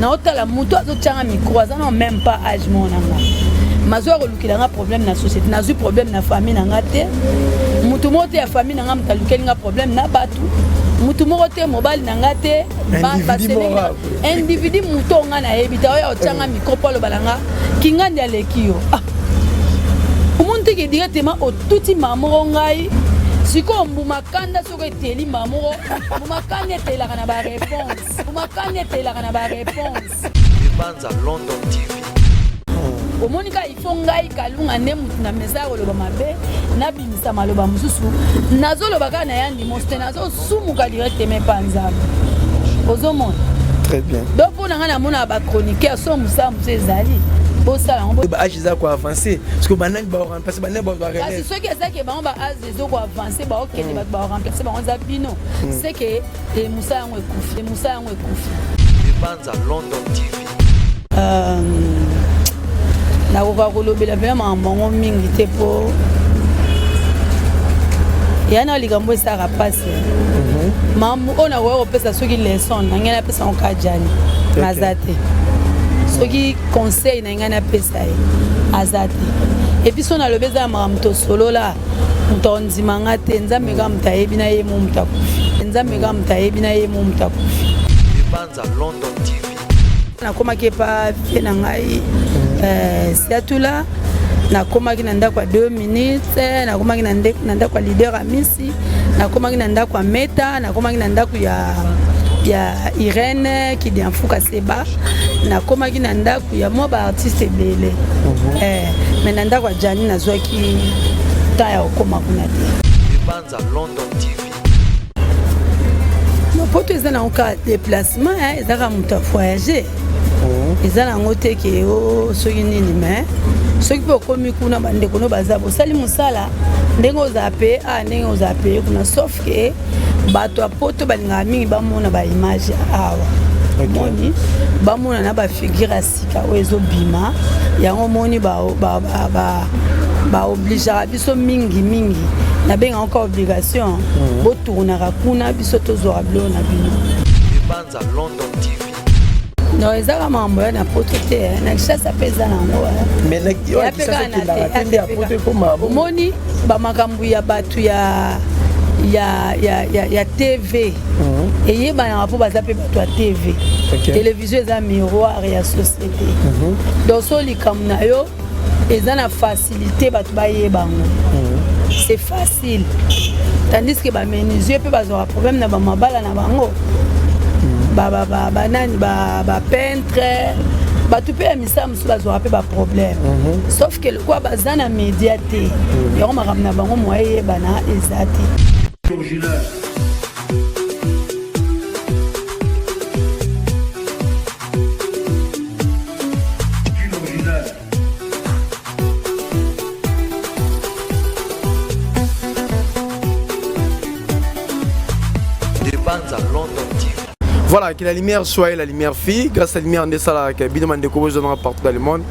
Naotala moto azotyanga micro, aza na même pas âge moko na nga, mazwa kolukela nga problème na société. Nazwi problème na famille na nga te, motu moko te ya famille na nga moto alukeli nga problème na bato, motu moko te, mobali na nga te. Individu moto nga nayebi te oyo otyanga micro mpo aloba na nga kingandi aleki yo. Ah. Omoni teke directement otuti maa moko ngai sikoyo mbuma kanda soki eteli maa moko, mbuma kanda etelaka na baréponse, mbuma kanda etelaka na baréponse. Banza London TV. Omoni kaka ifo ngai Kalunga nde mutu na mesa ya koloba mabe, nabimisa maloba mosusu, nazoloba kaka na yandi mosu te, nazosumuka directement epa Nzambe, ozomona? Très bien. Donc mpo na ngai namonaka bachroniqueur so mosala mosusu ezali bosala yango. Baage eza koavance parce que banani baremplace, banani bazwa? Kasi soki ezaki bango baage ezokoavance, baokende, bato baremplace bango eza bino, c'est que mosala yango ekufi, mosala yango ekufi. Banza London TV. Nakoka kolobela mpena makambo yango mingi te mpo ya na likambo esalaka mpasi. Makambo oyo nakoki kopesa, soki leçon na ngai napesa yango ka Jani, naza te. Soki conseil na ngai napesa ye, aza te. Et puis so nalobi eza na makambo tosolola, moto akondima nga te. Nzambe kaka moto ayebi na ye mo moto akufi, Nzambe kaka moto ayebi na ye mo moto akufi. Banza London TV. Nakomaki epa vie na ngai Siatula, nakomaki na ndako ya 2 minutes, nakomaki na ndako ya leader Amisi, nakomaki na ndako ya Meta, nakomaki na ndako ya Irene Kidiamfuka Seba, nakomaki na ndako ya mwa baartiste ebele. Mais na ndako ya Jani nazwaki temps ya kokóma kuna te. Banza London TV. Poto eza nango kaka déplacement, eza kaka moto avoyage, eza nango te ke o soki nini. Mais soki mpe okomi kuna, bandeko no baza, bosali mosala ndenge ozala pe a ndenge ozala pe kuna, sauf ke bato ya poto balingaka mingi bamona baimage awa, moni bamona na bafigure ya sika oyo ezobima. Yango omoni baobligeaka biso mingi mingi, nabengaka ka obligation, botournaka kuna, biso tozwaka biloko na bino. Banza London TV. Non, ezaka makambo ya na poto te, na Kinshasa mpe eza nango. Omoni bamakambo ya bato ya TV eyebanaka mpo baza mpe bato ya TV. Télévision eza miroir ya société. Donc so likambo na yo eza na facilité bato bayeba yango, c'est facile, tandis que bamenuisier mpe bazwaka problème na bamabala na bango, banani, bapeintre, bato mpe ya misala mosusu bazwaka mpe baproblème, sauf que lokola baza na média te, yango makambo na bango mwa eyebana eza te. Original. Une original. De Banza London TV. Voilà, que la lumière soit la lumière fille, grâce à la lumière nde bino bandeko bozonanga partout dans le monde.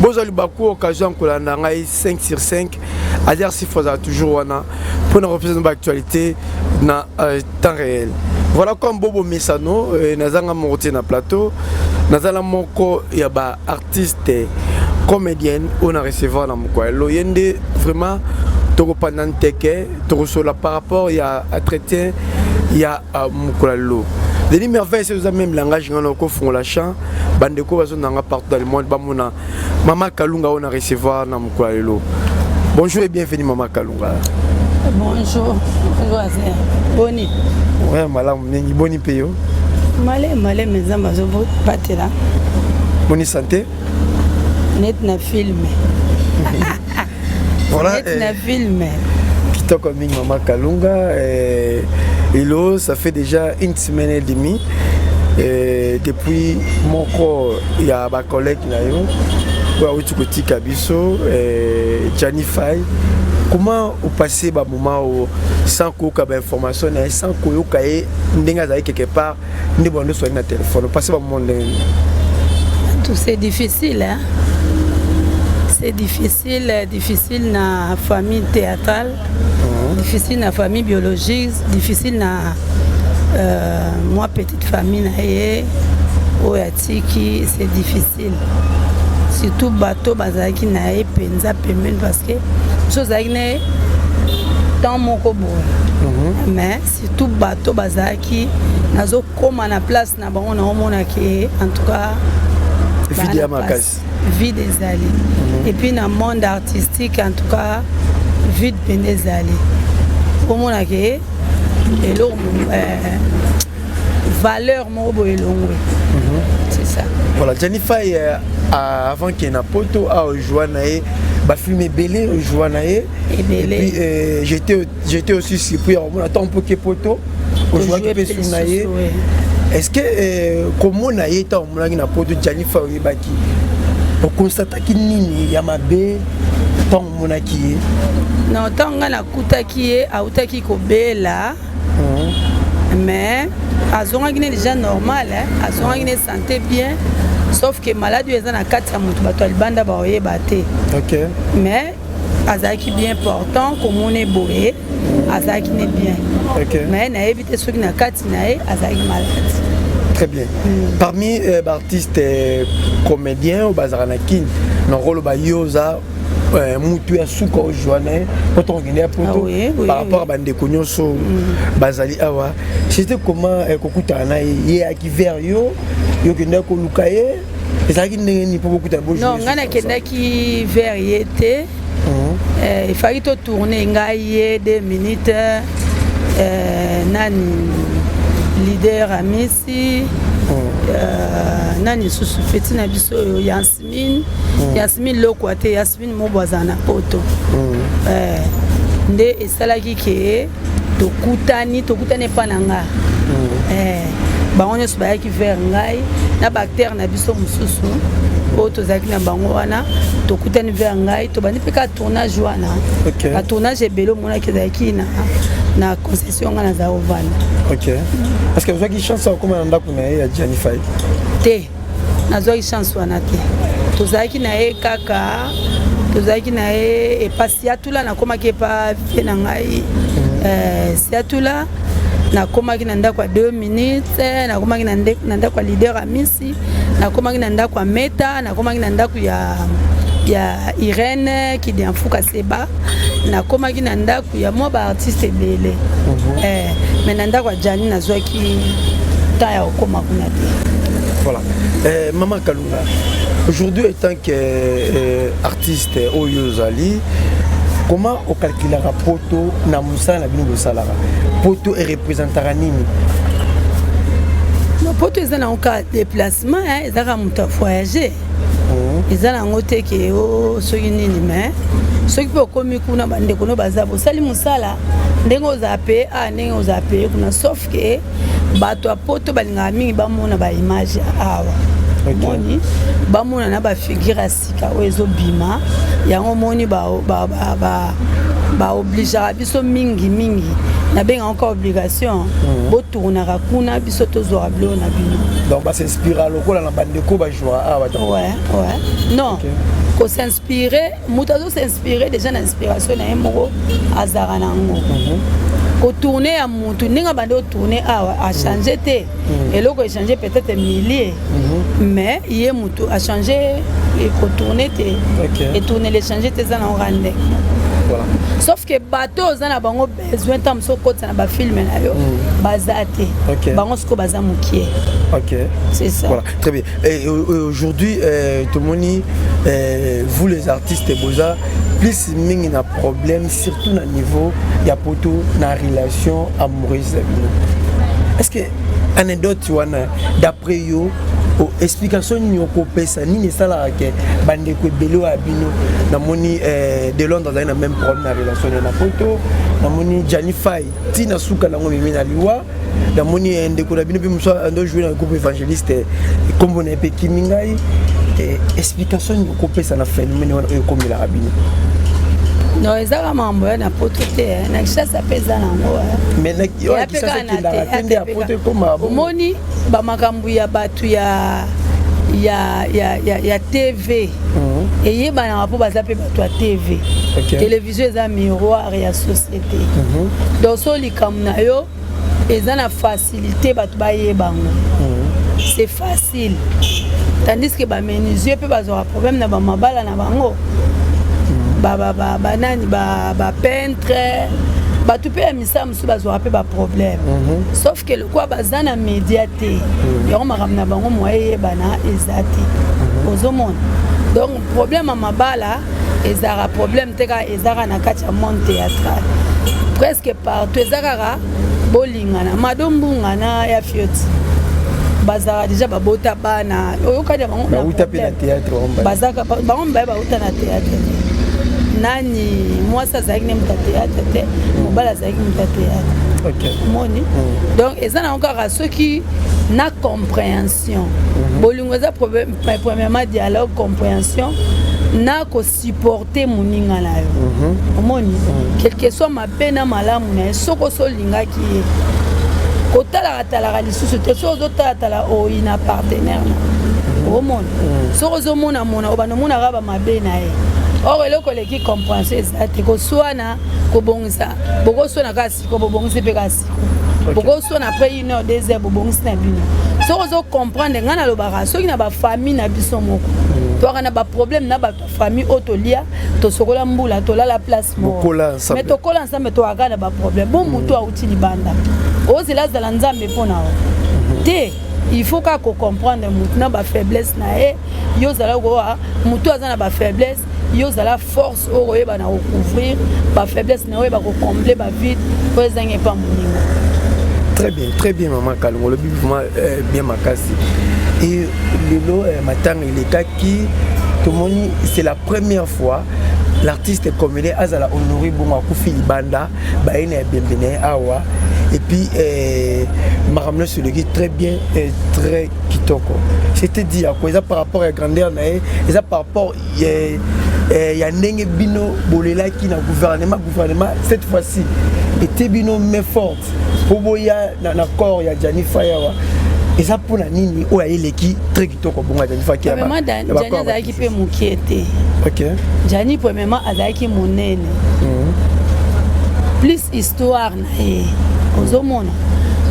Bozwa libaku occasion kolanda ngai 5 sur 5 à 6 fois toujours wana pour na représenter l'actualité na temps réel. Voilà, comme bobo mesano, nazanga moko te na plateau, nazala moko ya ba artiste comédienne oyo na recevoir na mokwa lelo. Ye nde vraiment tokopanda nteke, tokosola par rapport ya entretien ya mokolo ya lelo. Denis Merveille, c'est même langage nga na kofungola champ, bandeko bazonanga partout dans le monde bamona Mama Kalunga oyo na recevoir na mokolo ya lelo. Bonjour et bienvenue, Mama Kalunga. Bonjour, voisin, boni? Ouais, malamu mingi, boni mpe yo? Maleme maleme, Nzambe azobatela. Boni santé? Neti na film. Voilà. Neti na film. Kitoko mingi, Mama Kalunga. Hello, ça fait déjà une semaine et demie depuis moko ya bacollègue na yo oyo awuti kotika biso, Jani Fai. Comment opasser bamoment oyo sans koyoka bainformation na ye, sans koyoka ye ndenge azali quelque part, nde bando oswali na telefone, opasser bamoment ndenge? Tout c'est difficile, hein? C'est difficile, difficile na famille théâtrale, difficile na famille biologique, difficile na moi petite famille na ye. Oyo atiki, c'est difficile, surtout bato bazalaki na ye mpenza pembeni, parce que biso ozalaki na ye temps moko boye, mais surtout bato bazalaki, nazokóma na place na bango, naomonaki en tout cas vide ya makasi. Vide ezali. Et puis na monde artistique, en tout cas vide mpenza ezali. Omonaki eloko, valeur moko boye elongwe, c'est ça. Voilà, Gianni Fay, avant qu'il na poto ajoua na ye bafilm ebele, ojoua na ye. Ebele. Et puis j'étais aussi surpris omona ntango mpoke poto ojouaki mpe su na ye. Est ce que komona ye, ntango omonaki na poto Gianni Fay, oyebaki, oconstataki nini ya mabe ntango omonaki ye? Non, ntango ngai nakutaki ye, autaki kobela, mais azongaki ne déjà normal, hein? Azongaki ne santé bien, sauf que maladie oyo eza na kati ya moto, bato ya libanda baoyeba te. Mais azalaki bien portant, komona boye azalaki ne bien. Mais nayebi te soki na kati na ye azalaki malade. Très bien. Parmi baartiste comédien oyo bazalaka na Kine, na koloba yo oza mutu ya suka ojwa na ye po tokokende ya poto. Ah oui. Par rapport à bandeko nyonso bazali awa, c'était comment kokutana na ye? Ye ayaki vers yo, yo okendaki koluka ye, ezalaki ndenge nini mpo bokutana? Non, ngai nakendaki vers ye te. Efaki totourne, ngai ye 2 minutes, nani, leader Amisi, nani lisusu, feti na biso oyo Yasmine, Yasmine Lokwa te, Yasmine mobo azala na poto. Nde esalaki ke tokutani, tokutani epa na nga. Bango nyonso bayaki vers ngai na baacteur na biso mosusu oyo tozalaki na bango wana. Tokutani vers ngai, tobandi mpe kaka tournage wana. Batournage ebele omonaki ezalaki na concession ngai nazala kovanda. Ok, parce que ozwaki chance ya kokóma na ndako na ye ya Gianni Fay? Te, nazwaki chance wana te. Tozalaki na ye kaka, tozalaki na ye epa Siatula. Nakomaki epa vie na ngai Siatula, nakomaki na ndako ya 2 minutes, nakomaki na ndako ya leader Amisi, nakomaki na ndako ya Meta, nakomaki na ndako ya Irene Kidiamfuka Seba, nakomaki na ndako ya mwa baartiste ebele. Mais na ndako ya Gianni nazwaki temps ya kokóma kuna te. Voilà. Maman Kalunga, aujourd'hui, étant que artiste oyo ozali, comment ocalculaka poto na mosala na bino bosalaka? Poto ereprésentaka nini? Non, poto eza nango kaka déplacement, hein, eza kaka moto avoyage, eza nango te ke o soki nini. Mais soki mpe okomi kuna, bandeko no baza, bosali mosala ndenge ozala pe a ndenge ozala pe kuna, sauf ke bato ya poto balingaka mingi bamona baimage ya awa. Omoni, bamona na bafigure ya sika oyo ezobima yango. Omoni, baobligeaka biso mingi mingi, nabengaka ka obligation, botournaka kuna, biso tozwaka biloko na bino. Donc basinspira lokola na bandeko bajouaka awa? Ouais, non, kosinspire, moto azosinspire déjà na inspiration na ye moko azalaka nango. Kotourne ya motu ndenge abandi otourne awa achange te. Eloko echange peut-être millier, mais ye motu achange kotourne te. Etourne echange te, eza nango kaka ndenge. Sauf que bato oza na bango besoin, ntango mosu okotisa na bafilm na yo, baza te. Bango sikoyo baza mokie. C'est ça. Voilà, très bien. Et aujourd'hui, tomoni, vous les artistes boza plus mingi na problème, surtout na niveau ya poto, na relation amoureuse na bino. Est-ce que anecdote wana, d'après yo, explication nini okopesa, nini esalaka ke bandeko ebele oyo ya bino, namoni de Londres azali na même problème na relation na poto, namoni Gianni Fay ntina suka nango memi na liwa, namoni ndeko na bino mpe mosu ando joue na groupe évangéliste, nkombo na ye mpe kimi ngai, explication nini okopesa na phénomène wana oyo ekomelaka bino? Non, ezaka makambo ya na poto te, na Kinshasa mpe eza nango. Mais Kinshasa ekendaka te nde ya poto ekoma. Omoni, bamakambo ya bato ya TV eyebanaka mpo baza mpe bato ya TV. Télévision eza miroir ya société. Donc so likambo na yo eza na facilité bato bayeba yango. C'est facile, tandis que bamenuisier mpe bazwaka problème na bamabala na bango, banani, bapeintre, bato mpe ya misala mosusu bazwaka mpe baproblème, sauf que lokola baza na média te, yango makambo na bango moye eyebana eza te. Ozomona, donc problème ya mabala ezalaka problème te kaka, ezalaka na kati ya monde théâtral, presque partout eza kaka. Bolingana, Mado Mbunga na ya Fioti bazalaka déjà, babota bana, oyokani ya bango. Bauta mpe na théâtre? Bazaka bango mibale bauta na théâtre te. Nani, mwasi azalaki ne moto ya théâtre te, mobali azalaki moto ya théâtre. Moni, donc eza nango kaka soki na compréhension. Bolingo eza premièrement dialogue, compréhension na kosupporter moninga na yo. Omoni, quelque soit mabe na malamu na ye, soki oso olingaki ye, kotalaka talaka lisusu te. Soki ozotalatala, oyi na partenaire na omona, soki ozomonamona, obanda omonaka bamabe na ye. Or eloko eleki compréhension eza te. Koswana, kobongisa, bokoswana kaka siko, bobongisi mpe kaka siko, bokoswana après une heure, 2 heures, bobongisi na bino. Soki ozocomprendre, ngai nalobaka, soki na bafamille na biso moko toyaka na baproblème na bato ya famille oyo tolia, tosokola mbula, tolala place moko. Bokola ensemble. Mais tokola ensemble, toyaka na baproblème. Bo motu awuti libanda, ozela azala Nzambe mpo na yo te. Il faut kaka kocomprendre motu na bafaiblesse na ye. Yo ozala kowa, motu aza na bafaiblesse, yo ozala force oyo koyeba na kocouvrir bafaiblesse na yo, oyeba kocombler bavide oyo ezangi epa moninga. Très bien, très bien, mama Kalunga. Olobi vraiment bien makasi. Et lelo matanga elekaki, tomoni c'est la première fois l'artiste comédien azala honoré bongo. Akufi libanda, baye na ebembe na ye awa, et puis makambo nyonso eleki très bien et très kitoko. C'était dit ya ko eza par rapport ya grandeur na ye, eza par rapport ya ndenge bino bolelaki na gouvernement. Gouvernement cette fois-ci ete bino main forte mpo boya na corps ya Jani Fayawa. Eza mpona nini oyo ayeleki très kitoko bongo ya Jani Faki? Premièrement, Jani azalaki mpe mokie te. Jani premièrement azalaki monene, plus histoire na ye. Ozomona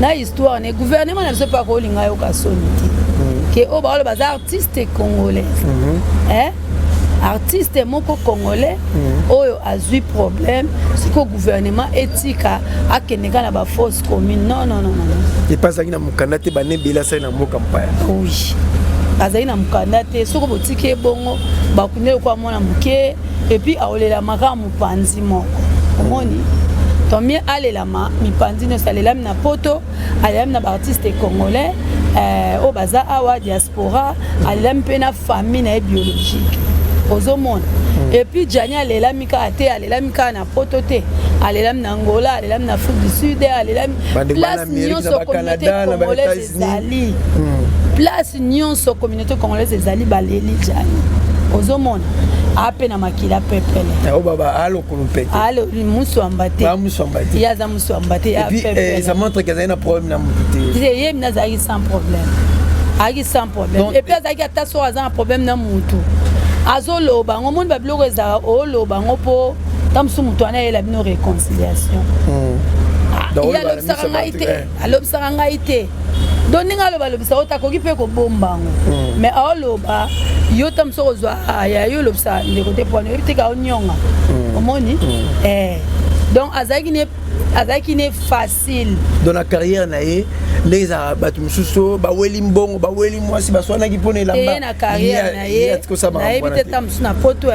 na histoire na ye, gouvernement na biso mpe akolinga yoka soni te ke oyo baolo baza artiste congolais, eh? Artiste moko congolais oyo azwi problème, sikoyo gouvernement etika akende kaka na bafosse commune? Non, non, non, non. Epe azalaki na mokanda te, bana ebele asali na mboka mpaya. Oui, azali na mokanda te. Soki botiki ye bongo, bakundi lokola mwana moke, et puis aolelama kaka mopanzi moko. Omoni, tant mieux alelama mipanzi nyonso. Alelami na Poto, alelami na baartiste congolais oyo baza awa, diaspora, alelami mpe na famille na ye biologique. Ozomona, et puis Jani alelami kaka te, alelami kaka na Poto te, alelami na Angola, alelami na Afrique du Sud, alelami place nyonso communauté congolaise ezali. Place nyonso communauté congolaise ezali, baleli Jani. Ozomona, ape na makila pepele. Alokolo mpe. Muswamba te. Muswamba te. Ye aza muswamba te. Ça montre qu'azali na problème na motu te. Ye mina azalaki sans problème, azalaki sans problème. Et puis azalaki, ata soki aza na problème na mutu, azoloba yango. Omoni, babiloko ezalaka, oloba yango mpo ta mosusu motu wana ayela bino réconciliation. Ye alobisaka ngai te, alobisaka ngai te. Donc ndenge aloba, alobisaka oyo takoki mpe kobomba yango, mais aoloba yo ta mosu kozwa ya yo, olobisa ndeko te pwana oyebi te ka onyonga. Omoni, donc azalaki ne facile. Donc na carrière na ye, ndenge ezalaka, bato mosusu baweli mbongo, baweli mwasi, baswanaki mpona elamba, na carrière na ye, nayebi te. Ta mosusu na Poto,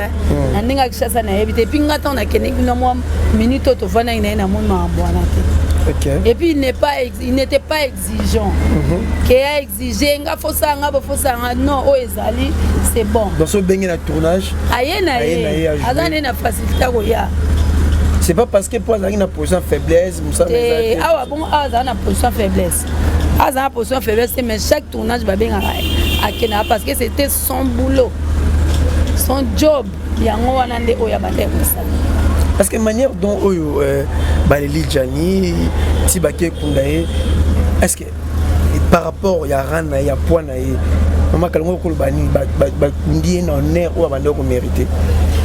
na ndenge ya Kinshasa, nayebi te. Et puis nga ntango nakendeki kuna, mwa minute oyo tovandaki na ye, namoni makambo wana te. Et puis il n'était pas exigeant ke ya exige nga fosala nga bofosala nga. Non, oyo ezali, c'est bon. Donc so obenge na tournage? Aye na ye, aza na ye na facilité akoya. C'est pas parce que po azalaki na position faiblesse? Mosala awa bongo, awa azala na position faiblesse, aza na position faiblesse te, mais chaque tournage babengaka, akendaka, parce que c'était son boulot, son job. Yango wana nde oyo abandaki kosala. Parce que manière dont oyo baleli Jani ti bake ekunda ye, est ce que par rapport ya rang na ye, ya poids na ye, mama Kalunga, okoloba nini? Bakundi ye na honneur oyo abandaki komérite?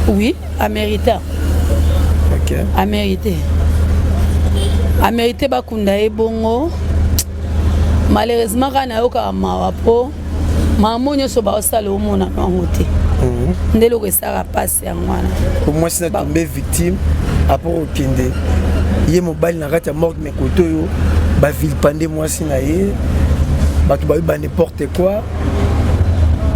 Oui, amérite. Amérite, amérite bakunda ye bongo. Malheureusement kaka nayokaka mawa mpo mama nyonso baosala omona yango te. Nde eloko esalaka mpasi yango wana. Mwasi na tombe victime après kokende ye mobali na kati ya morgue, mais kote oyo bavilipender mwasi na ye, bato bayoba n'importe quoi.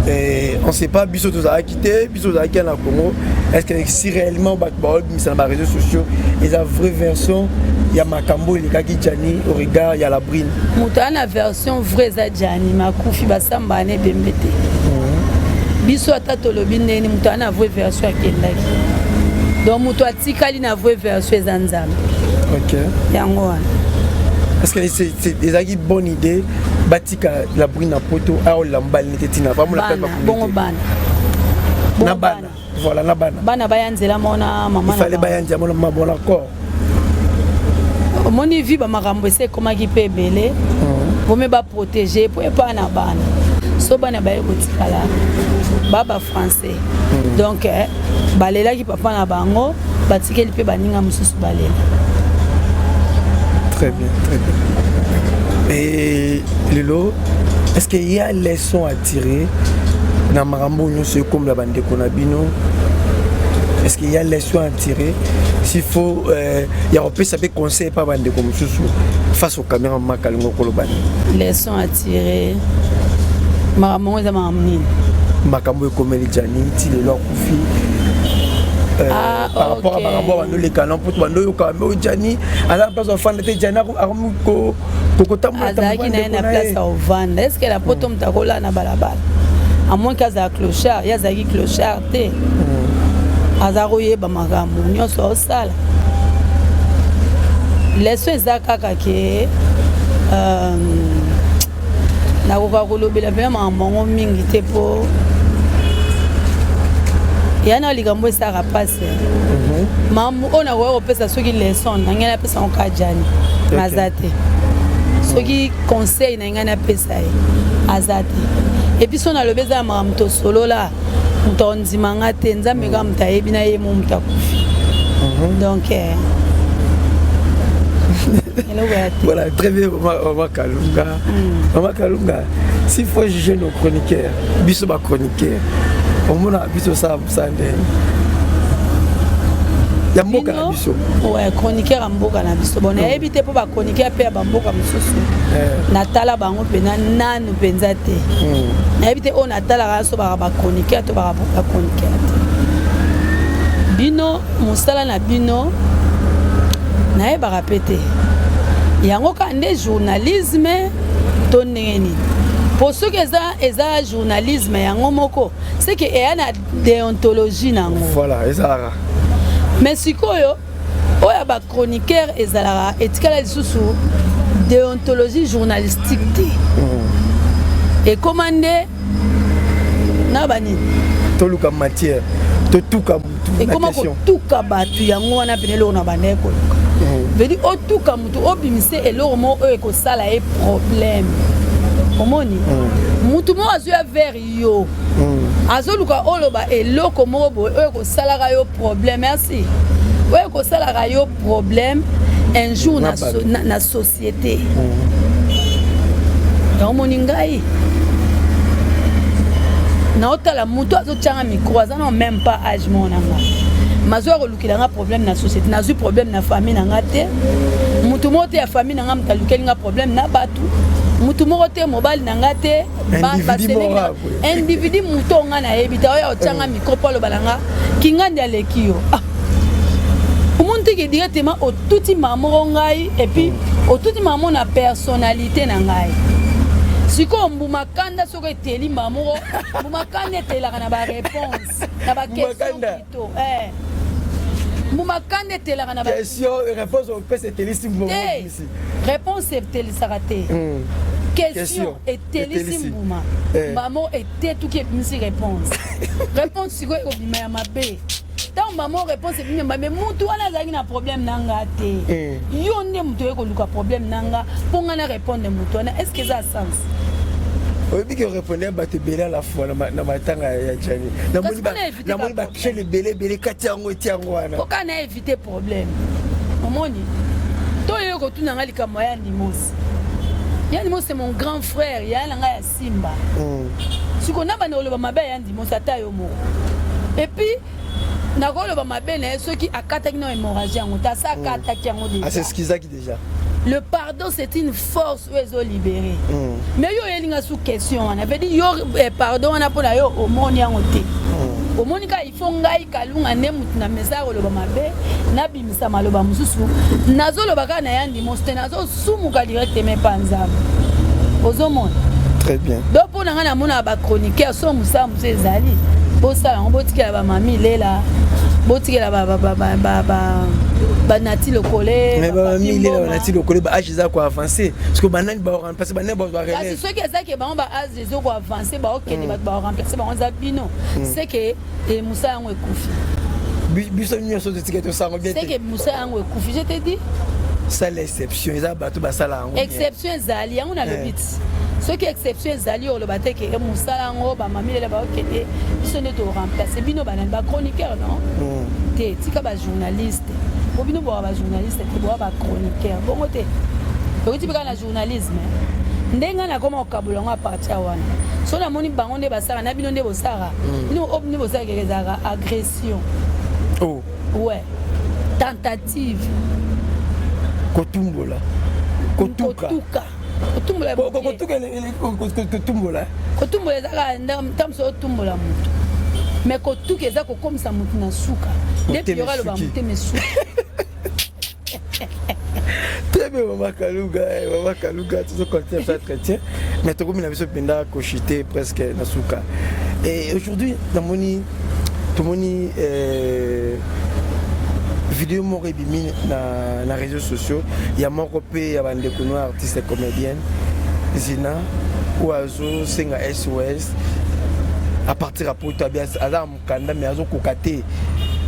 Et on sait pas, biso tozalaki te, biso tozalaki na Congo. Est ce que si réellement bato baobimisa na baréseaux sociaux eza vraie version ya makambo elekaki Jani au regard ya la brine? Moto aya na version vrai eza Jani makufi, basambaka na ebembe te. Biso ata tolobi ndeni, moto aya na vraie version akendaki. Donc moto atikali na vraie version eza Nzambe. Yango wana. Parce que ezalaki bonne idée batika la brine na Poto, aolela mobali nete ntina? Bongo bana? Na bana, voilà, na bana. Bana baya nzela mona mama. Ifale baya nzela mona mama, bon accord. Omoni vi bamakambo esi ekomaki mpe ebele, vome baprotéger po epa na bana. So bana baye kotikala ba bafrançais, donc balelaki papa na bango, batikeli mpe baninga mosusu balela. Très bien, très bien. Et lelo, est ce qu'il y a leçon à tirer na makambo nyonso ekomela bandeko na bino? Est ce qu'il y a leçon à tirer? S'il faut ya kopesa mpe conseil epa bandeko mosusu face au caméra, makalingo koloba nini? Leçon à tirer, makambo yango eza makambo nini? Makambo ekomeli Jani ti lelo akufi. Ah, par rapport à makambo bando oleka na mpo bando oyoka me oyo Jani aza na place ofanda te, Jani akomi kokotambola. Azalaki na ye na place ya ovanda. Est ce que na Poto moto akolala na balabala, à moins que azala clochard? Ye azalaki clochard te, aza koyeba makambo nyonso aosala. Leçon eza kaka ke nakoka kolobela mpena makambo yango mingi te, mpo ya na likambo esalaka mpasi. Makambo oyo nakoki kopesa, soki leçon na ngai napesa yango kaka Jani, naza te. Soki conseil na ngai napesa ye, aza te. Et puis so nalobi eza na makambo tosolola, moto akondima nga te. Nzambe kaka moto ayebi na ye mo moto akufi. Donc eloko ya te. Voilà, très bien, Maman Kalunga. Maman Kalunga, s'il faut juger nos chroniqueurs, biso ba chroniqueurs, omona biso ça ça ndenge ya mboka na biso? Ouais, chroniqueur ya mboka na biso, bon, nayebi te mpo bachroniqueur mpe ya bamboka mosusu natala bango mpena nanu mpenza te. Nayebi te oyo natalaka so baka bachroniqueur to baka bachroniqueur te. Bino mosala na bino nayebaka mpe te, yango kaka nde journalisme to ndenge nini? Po soki eza journalisme yango moko, c'est que eya na déontologie nango. Voilà, ezalaka. Mais sikoyo oyo ya bachroniqueur ezalaka etikala lisusu déontologie journalistique te, ekóma nde na banini. Toluka matière, totuka mutu na ekóma question. Kotuka bato yango wana pene eloko na banda ekoluka vedi otuka mutu, obimise eloko moko oyo ekosala ye problème. Omoni mutu moko azoya vers yo, azoluka oloba eloko moko boye oyo ekosalaka yo problème, merci, oyo ekosalaka yo problème un jour na, Na so, na société. Yango moni ngai naotala moto azotyanga micro, aza na même pas âge moko na nga, mazwa kolukela nga problème na société. Nazwi problème na famille na nga te, motu moko te ya famille na nga moto alukeli nga problème na bato, motu moko te, mobali na nga te. Individu Baseleki moko boye. Individu moto oyo nga nayebi te, oyo otyanga micro mpo aloba na nga kingandi aleki yo. Ah, omoni teke directement otuti mama moko ngai, et puis otuti mama moko na personnalité na ngai. Sikoyo mbuma kanda soki eteli mama moko, mbuma kanda etelaka na baréponse, na baquestion. Kanda. Plutôt mbuma kanda etelaka na Question, réponse opesa etelisi mbongo. Te, réponse etelisaka te. Question Question. etelisi Etelisi. mbuma. Mamo etetuki, ebimisi réponse. Réponse sikoyo ekobima ya mabe. Ntango mamo réponse ebimi ya mabe, mutu wana azalaki na problème na nga te. Yo nde moto oye koluka problème na nga mpo nga na répondre motu wana. Est ce que eza sens? Oyebi ke orépondre bato ebele à la fois na matanga ya Jani. Kasi mpona éviter Namoni ba bachaine ebele ebele kati yango, eti yango wana. Mpo na éviter problème, omoni to oyo kotuna nga likambo ya ndimosi. Yandi Mosi, c'est mon grand frère, ya na ngai ya Simba. Sikoyo na banda koloba mabe ya Yandi Mosi, ata yo moko. Et puis nakoloba mabe na ye soki akataki na hémorragie yango te, asa akataki yango déjà. As'excusaki déjà. Le pardon, c'est une force oyo ezolibérer. Mais yo oyelinga sous question wana, veut dire yo pardon wana mpo na yo omoni yango te. Omoni kaka il faut ngai Kalunga nde mutu na mesa ya koloba mabe, nabimisa maloba mosusu. Nazoloba kaka na Yandi Mosi te, nazosumuka directement epa Nzambe, ozomona. Très bien. Donc mpo na ngai, namonaka bachroniqueur so mosala mosusu ezali, bosala yango, botikela bamami lela, botikela banati lokole. Mais bamami lela, banati lokole, baâge eza koavance, parce que banani baremplace, banani bazwa Kasi relève? Soki ezaki bango, baâge ezokoavance, baokende, bato baremplace bango eza bino, seke mosala yango ekufi. Biso nyonso totika tosango bien te. Seke mosala yango ekufi, je te dis. Sala exception, eza bato basala yango bien. Exception ezali, yango nalobi ti soki exception ezali, oloba te ke mosala yango bamami lela baokende, biso nde toremplace bino. Banani? Bachroniqueur? Non te, tika bajournaliste, po bino boka bajournaliste te, boka bachroniqueur. Bongo te, tokuti mpe kaka na journalisme ndenge nakoma kokabola yango. À partir ya wana, so namoni bango nde basala na bino nde bosala, bino oyo nde bosalaka, ezalaka agression. Oh. Ouais, tentative. Kotumbola, kotuka. Kotuka, kotumbola. Kotuka, kotumbola. Kotumbola ezaka ntango mosu otumbola motu, mais kotuka eza kokomisa motu na suka nde. Motema Piora aloba esuki. motema esuki. Très bien, mama Kaluga, mama Kaluga, tozocontinue biso entretien, mais tokomi na biso mpenza kochuter presque na suka. Et aujourd'hui namoni, tomoni vidéo moko ebimi na réseaux sociaux ya moko mpe ya bandeko no artiste comédienne Zina, oyo azosenga SOS à partir ya Poto. Abi aza na mokanda mais azokoka te.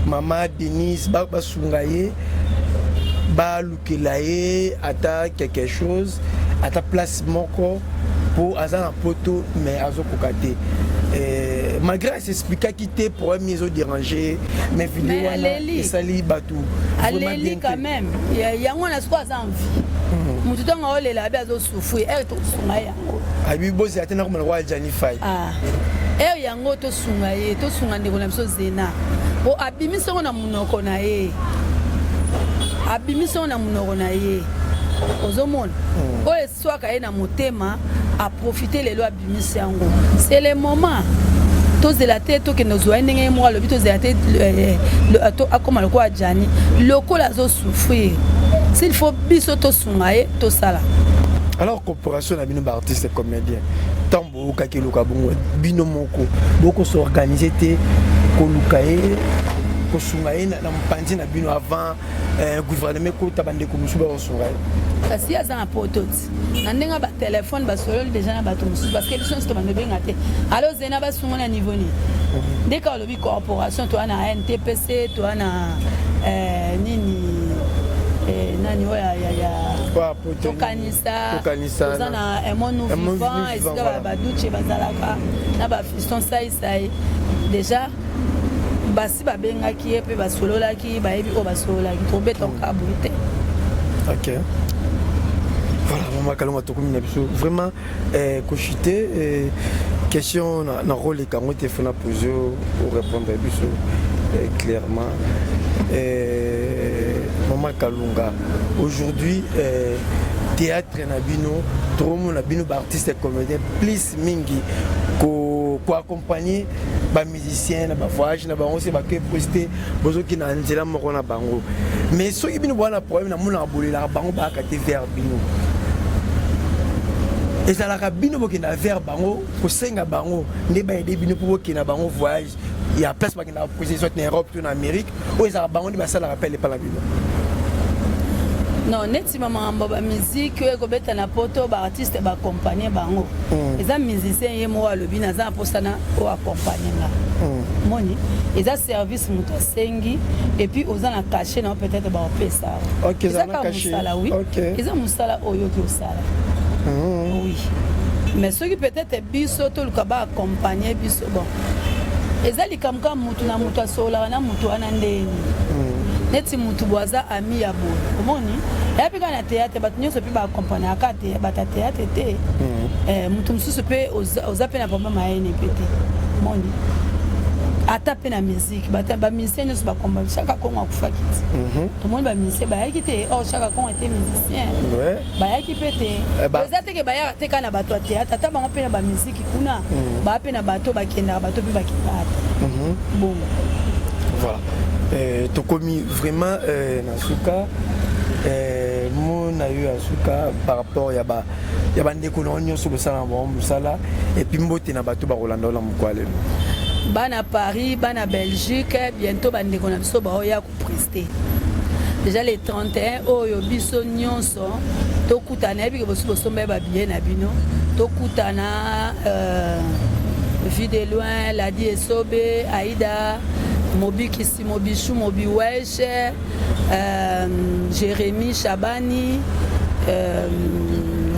Mama Denise, basunga ye, balukela ye ata quelque chose, ata place moko, mpo aza na Poto mais azokoka te. Malgré asexplikaki te problème ezodérange, mais vidéo wana esali bato. Aleli quand même. Yango wana sikoyo aza en vie, motu ntango aolela, abe azosouffrir, ere tosunga ye yango. Abi bozela te, nakomana kwa Jani Fai. Ere yango tosunga ye, tosunga ndeko na biso Zena, po abimisi yango na monoko na ye, abimisi yango na monoko na ye. Ozomona oyo eswaka ye na motema, aprofite lelo abimisi yango. C'est le moment, tozela te, tokende ozwa ye ndenge ye moko alobi. Tozela te akóma lokola Jani, lokola azosouffrir. S'il faut biso tosunga ye, tosala. Alors, coopération na bino baartiste comédien, ntango boyokaki eluka bongo, bino moko bokos'organiser te koluka ye, kosunga ye na mopanzi na bino avant gouvernement ekota, bandeko mosusu bakosunga ye? Kasi ye aza na Poto ti na ndenge ya batelefone, basololi déjà na bato mosusu, parce que biso nyonso tobanda obenga te. Alo Zena, basunga na niveau nini? Nde kaka olobi corporation, toa na NTPC, toa na nini, nani oyo ya Tokanisa, toza na Aimons Nous Vivant, esika baduce bazalaka na bafiston saisai. Déjà basi babengaki ye mpe basololaki, bayebi oyo basololaki, tobeta okaboye te. Ok, voilà, mama Kalonga, tokomi na biso vraiment kochuter. Question na roleka yango te, fona pose, orépondre biso clairement. Mama Kalunga, aujourd'hui théâtre na bino, tokomona bino baartiste comédien plus mingi koaccompagner bamusicien na bavoyage na bango, se bake preste, bozoki na nzela moko na bango. Mais soki bino boza na problème, namonaka bolelaka bango, bayaka te vers bino. Ezalaka bino bokenda vers bango kosenga bango nde baaider bino mpo bokenda bango voyage ya place bakendaka poser, soit na Europe to na Amérique? Oyo ezalaka bango nde basalaka pele epa na bino? Non, neti bamakambo bamusike oyo ekobeta na Poto, baartiste baaccompagne bango. Eza musicien ye moko alobi: naza na mposana oyo accompagne nga. Moni eza service moto asengi, et puis oza na cachet na yo, peut-être baopesa. Eza kaka mosala, oui, eza mosala oyo oki osala, oui. Mais soki peut-être biso toluka baaccompagne biso, bon, eza likambo kaka mutu na mutu asololaka na mutu wana ndeni. Neti mutu bo aza ami ya boye, omoni Eya mpe kaka na théâtre, bato nyonso mpe baaccompagnaka te bato ya théâtre te. Moto mosusu mpe oza mpe na problème ayene mpe te. Moni ata mpe na musique, bamusicien nyonso bakomba. Chaka Kongo akufaki ti tomoni bamusicien bayaki te. Or Chaka Kongo ete musicien, bayaki mpe te. Eza teke bayaka te kaka na bato ya théâtre, ata bango mpe na bamusike kuna baa mpe na bato bakendaka, bato mpe bakendaka te bongo. Voilà, tokomi vraiment na suka. Mo na yo ya suka par rapport ya ba ya bandeko na yo nyonso bosala na bango mosala, et puis mbote na bato bakolanda ola mokwa lelo. Bana Paris, bana Belgique, bientôt bandeko na biso baoya koprester déjà le 31 oyo. Biso nyonso tokutana. Yebi ke bosi bosomba ye babillet na bino. Tokutana, Vie de Loin, Ladi Esobe, Aida Mobikisi, Mobishu, Mobiwesh, Jérémi Chabani,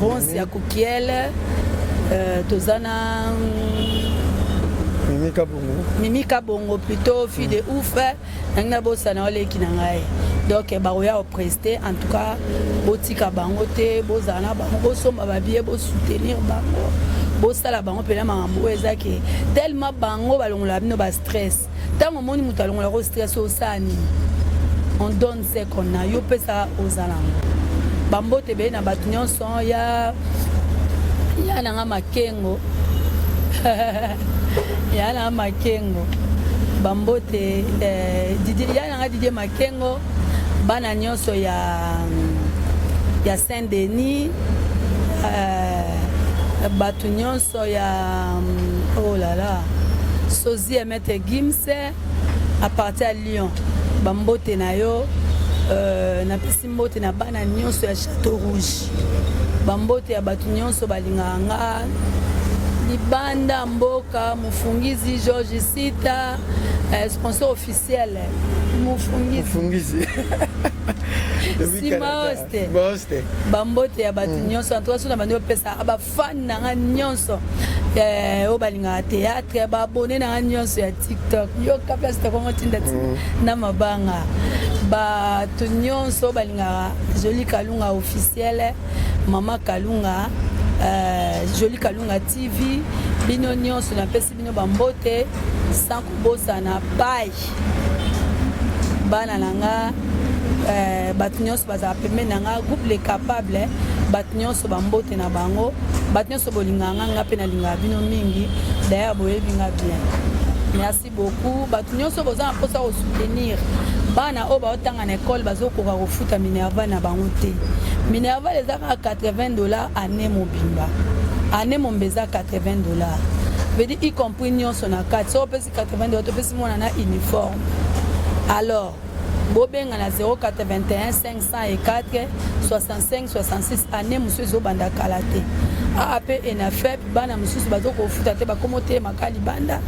Ronsi ya Kukiel, toza na Mimi Kabongo. Mimi Kabongo plutôt, fille de ouf nangi nabosana, oleki na ngai. Donc bakoya koprester. En tout cas botika bango te, bozala na bango, bosomba babillet, bosoutenir bango, bosala bango mpena makambo oyo eza ke tellement bango balongolaka bino bastress. Ntango omoni moto alongolaka stress, osala nini? On donne ce qu'on a. Yo opesaka, ozala yango. Bambote ebele na bato nyonso ya nanga Makengo, ya nanga Makengo, bambote. Didier, ya nanga Didier Makengo, bana nyonso ya Saint Denis, bato nyonso ya, oh là là, sozi ya Maître Gims à partir ya Lyon, bambote na yo. Napesi mbote na bana nyonso ya Château Rouge, bambote ya bato nyonso balingaka nga libanda mboka. Mofungizi George Sita, sponsor officiel, mofungizi. Mofungizi. Sima Oste. Bambote ya bato nyonso. En tout cas so na bandi opesa bafan na nga nyonso oyo balingaka théâtre, baabonnés na nga nyonso ya TikTok, yoka place tokongo tinda na mabanga. Bato nyonso oyo balingaka Joli Kalunga officiel, Mama Kalunga, Joli Kalunga TV, bino nyonso napesi bino bambote, sans kobosana pai bana na nga, bato nyonso bazala pembeni na nga, groupe Le Capable. Bato nyonso, bambote na bango. Bato nyonso bolingaka nga, nga mpe nalingaka bino mingi. D'ailleurs boyebi nga bien. Merci beaucoup. Bato nyonso boza na mposa kosoutenir bana oyo baotanga na ekole, bazokoka kofuta minerval na bango te. Minerval eza kaka 80 $ année mobimba. Année momba eza 80 $, veut dire y compris nyonso na kati. Soki opesi 80 $, topesi mwana na uniforme. Alors bobenga na 081 504 65 66. Année mosusu ezobanda kala te. Aa mpe ENAFEP, bana mosusu bazokofuta te, bakoma otelemaka libanda.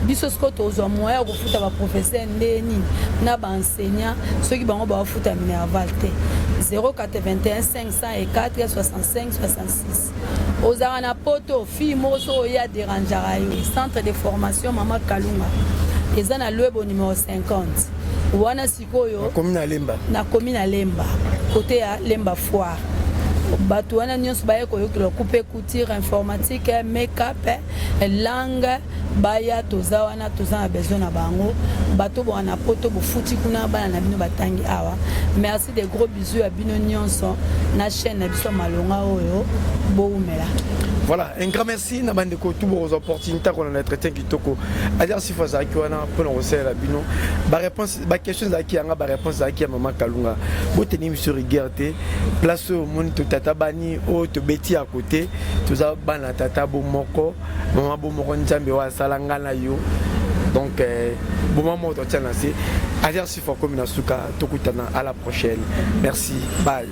Biso sikoyo tozwa moyen ya kofuta baprofesseur ndeni na baenseignant soki bango baofuta minerval te. 081 504 65 66. Ozalaka na poto, fille moko soki oye aderangeaka yo, centre de formation Mama Kalunga eza na Lwebo numéro 50 wana sikoyo. Nakomi na Lemba. Nakomi na Lemba, côté ya Lemba Foire. Bato wana nyonso baye koyokela coupe, couture, informatique, make-up, langue, baya. Toza wana, toza na besoin na bango. Bato boka na poto, bofuti kuna, bana na bino batangi awa. Merci, de gros bisous ya bino nyonso na chaîne na biso malonga oyo. Bowumela. Voilà, un grand merci na bandeko tout bokozwa opportunité kolanda entretien kitoko. Adr Sifo azalaki wana mpona kosalela bino baréponse. Baquestion ezalaki yanga, baréponse ezalaki ya Mama Kalunga. Boteni biso rigueur te. Place oyo omoni totata bani oyo tobeti ya kote, toza bana tata bo moko, mama bo moko, Nzambe oyo asala nga na yo. Donc boma moko totia na se. Adr Sifo akomi na suka. Tokutana à la prochaine. Merci, bye.